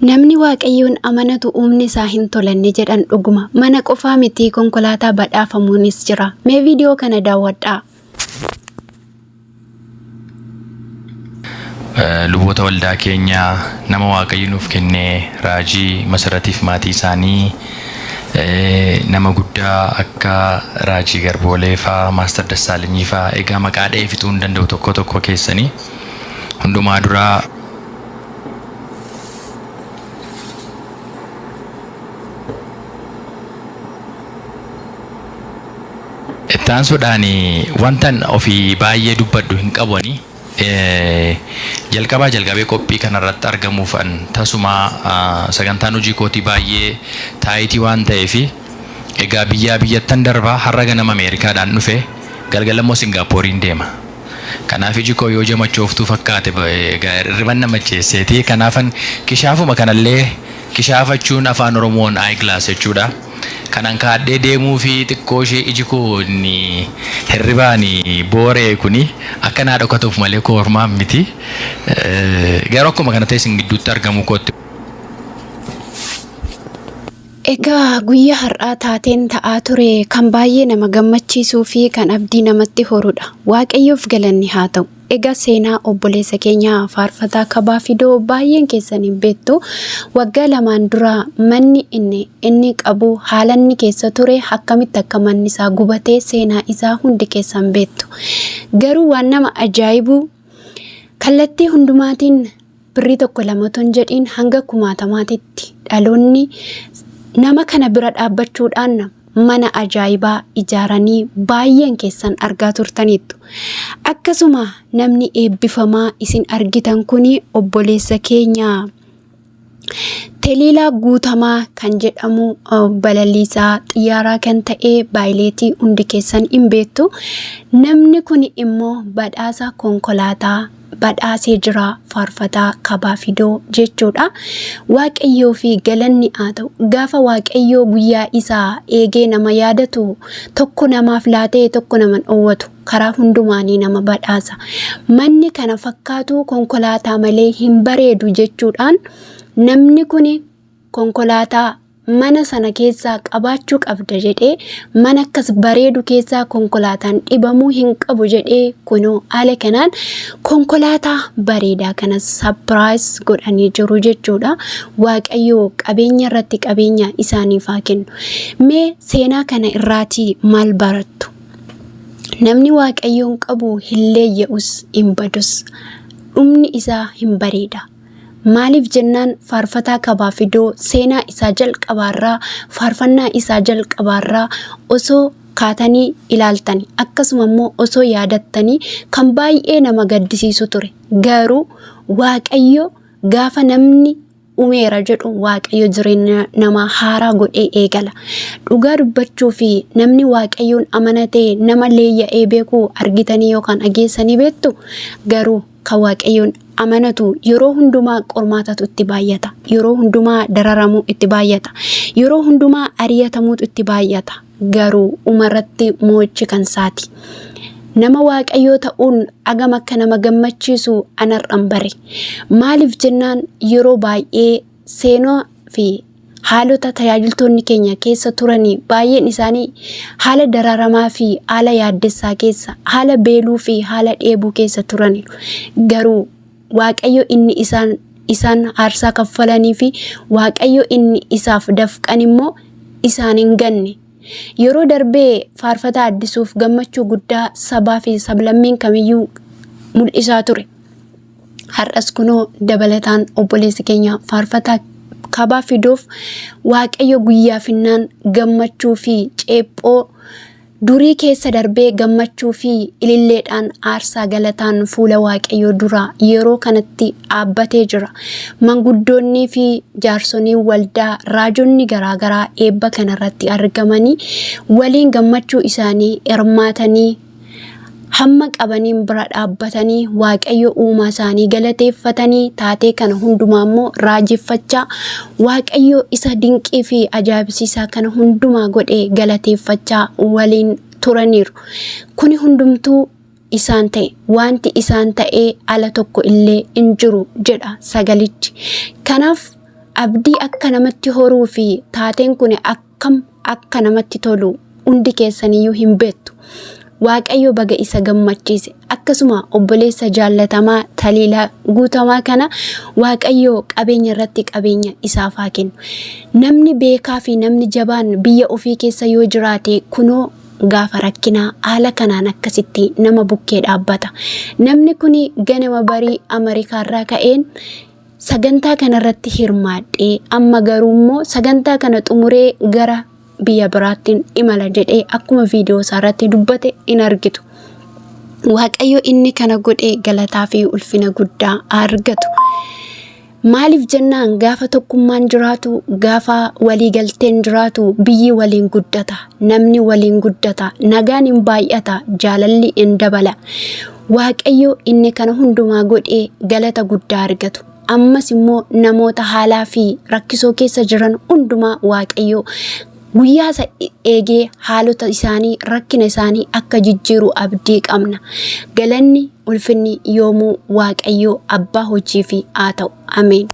Namni Waaqayyoon amanatu uumni isaa hin tolanne jedhan dhuguma. Mana qofaa miti konkolaataa badhaafamuunis jira. Mee viidiyoo kana daawwadhaa. Luboota waldaa keenyaa nama Waaqayyo nuuf kennee Raajii Masaratiif maatii isaanii nama guddaa akka Raajii Garboolee faa Maastar Dassaalanyii faa egaa maqaa dha'ee fixuu hin danda'u tokko tokko keessanii hundumaa duraa Itti aansuudhaan wantan ofii baay'ee dubbadhu hin qabu ani. Jalqabaa jalqabee qophii kanarratti argamuuf an tasumaa sagantaan hojii kootii baay'ee taayitii waan ta'eef egaa biyyaa biyyattan darbaa har'a ganama Ameerikaadhaan dhufe galgala immoo Singaappooriin deema. Kanaaf iji koo yoo jamachooftuu fakkaate egaa hirriban na macheesseeti. Kanaafan kishaafuma kanallee kishaafachuun afaan Oromoon eyeglass jechuudha. Kanan kaadhee deemuu fi xiqqoo ishee iji koo inni hirribaan boora'e kuni akka naa dhokatuuf malee koormaan miti. Garuu akkuma kana ta'e isin gidduutti argamuu kootti. Egaa guyyaa har'aa taateen ta'aa ture kan baay'ee nama gammachiisuu fi kan abdii namatti horudha. Waaqayyoof galanni haa ta'u. Egaa seenaa obboleessa keenya faarfataa Kabaa Fidoo baay'een keessan hin beektu. Waggaa lamaan dura manni inni inni qabu haala inni keessa ture akkamitti akka manni isaa gubatee seenaa isaa hundi keessan beektu. Garuu waan nama ajaa'ibu kallattii hundumaatiin birrii tokko lama otoo hin jedhiin hanga kumaatamaatitti dhaloonni nama kana bira dhaabbachuudhaan mana ajaa'ibaa ijaaranii baay'een keessan argaa turtaniittu. Akkasuma namni eebbifamaa isin argitan kun obboleessa keenya Teliilaa Guutamaa kan jedhamu balaliisaa xiyyaaraa kan ta'e baayileetii hundi keessan hin beektu. Namni kun immoo badhaasa konkolaataa badhaasee jira faarfataa Kabaa Fidoo jechuudha. Waaqayyoo fi galanni haa ta'u. Gaafa Waaqayyoo guyyaa isaa eegee nama yaadatu tokko namaaf laatee tokko nama dhoowwatu karaa hundumaanii nama badhaasa. Manni kana fakkaatu konkolaataa malee hin bareedu jechuudhaan namni kun konkolaataa mana sana keessaa qabaachuu qabda jedhee mana akkas bareedu keessaa konkolaataan dhibamuu hin qabu jedhee kunoo haala kanaan konkolaataa bareedaa kana sapiraayis godhanii jiru jechuudha. Waaqayyo qabeenya irratti qabeenya isaaniif haa kennu. Mee seenaa kana irraatii maal barattu? Namni Waaqayyoon qabu hin leeyya'us hin badus. Dhumni isaa hin bareeda. Maaliif jennaan faarfataa Kabaa Fidoo seenaa isaa jalqabaarraa faarfannaa isaa jalqabaarraa osoo kaatanii ilaaltani akkasuma immoo osoo yaadattanii kan baay'ee nama gaddisiisu ture. Garuu Waaqayyo gaafa namni dhumeera jedhu Waaqayyo jireenya namaa haaraa godhee eegala. Dhugaa dubbachuu fi namni Waaqayyoon amanatee nama leeyya'ee beeku argitanii yookaan dhageessanii beektu garuu kan Waaqayyoon amanatu yeroo hundumaa qormaatatu itti baay'ata. Yeroo hundumaa dararamuu itti baay'ata. Yeroo hundumaa ari'atamuutu itti baay'ata. Garuu umarratti mo'ichi kan isaati. Nama Waaqayyoo ta'uun agam akka nama gammachiisu anar'an bare. Maaliif jennaan yeroo baay'ee seenaa fi haalota tajaajiltoonni keenya keessa turanii baay'een isaanii haala dararamaa fi haala yaaddessaa keessa, haala beeluu fi haala dheebuu keessa turaniiru. Garuu Waaqayyo inni isaan isaan aarsaa kaffalanii fi Waaqayyo inni isaaf dafqan immoo isaan hin ganne. Yeroo darbee faarfataa addisuuf gammachuu guddaa sabaa fi sablammiin kamiyyuu mul'isaa ture. Har'as kunoo dabalataan obboleessi keenya faarfataa Kabaa Fidoof Waaqayyo guyyaa finnaan gammachuu fi ceephoo durii keessa darbee gammachuu fi ililleedhaan aarsaa galataan fuula Waaqayyoo dura yeroo kanatti dhaabbatee jira. Manguddoonnii fi jaarsoliin waldaa raajonni garaagaraa eebba kanarratti argamanii waliin gammachuu isaanii hirmaatanii hamma qabaniin bira dhaabbatanii Waaqayyo uumaa isaanii galateeffatanii taatee kana hundumaa immoo raajeffachaa Waaqayyo isa dinqii fi ajaa'ibsiisaa kana hundumaa godhe galateeffachaa waliin turaniiru. Kuni hundumtuu isaan ta'e wanti isaan ta'ee ala tokko illee hin jiru jedha sagalichi. Kanaaf Abdii akka namatti horuu fi taateen kun akkam akka namatti tolu hundi keessaniyyuu hin beektu. Waaqayyo baga isa gammachiise. Akkasuma obboleessa jaallatamaa Taliilaa Guutamaa kana Waaqayyo qabeenya irratti qabeenya isaaf haa kennu. Namni beekaa fi namni jabaan biyya ofii keessa yoo jiraate kunoo gaafa rakkinaa haala kanaan akkasitti nama bukkee dhaabbata. Namni kun ganama barii Ameerikaarraa ka'een sagantaa kanarratti hirmaadhee amma garuu immoo sagantaa kana xumuree gara biyya biraattiin imala jedhee akkuma viidiyoo isaarratti dubbate in argitu. Waaqayyo inni kana godhe galataa fi ulfina guddaa argatu. Maaliif jennaan gaafa tokkummaan jiraatu, gaafa waliigalteen jiraatu biyyi waliin guddata, namni waliin guddata, nagaan hin baay'ata, jaalalli hin dabala. Waaqayyo inni kana hundumaa godhee galata guddaa argatu. Ammas immoo namoota haalaa fi rakkisoo keessa jiran hundumaa Waaqayyo guyyaa isa eegee haalota isaanii rakkina isaanii akka jijjiiru abdii qabna. Galanni ulfinni yoomuu Waaqayyo abbaa hojii fi haa ta'u. Ameen.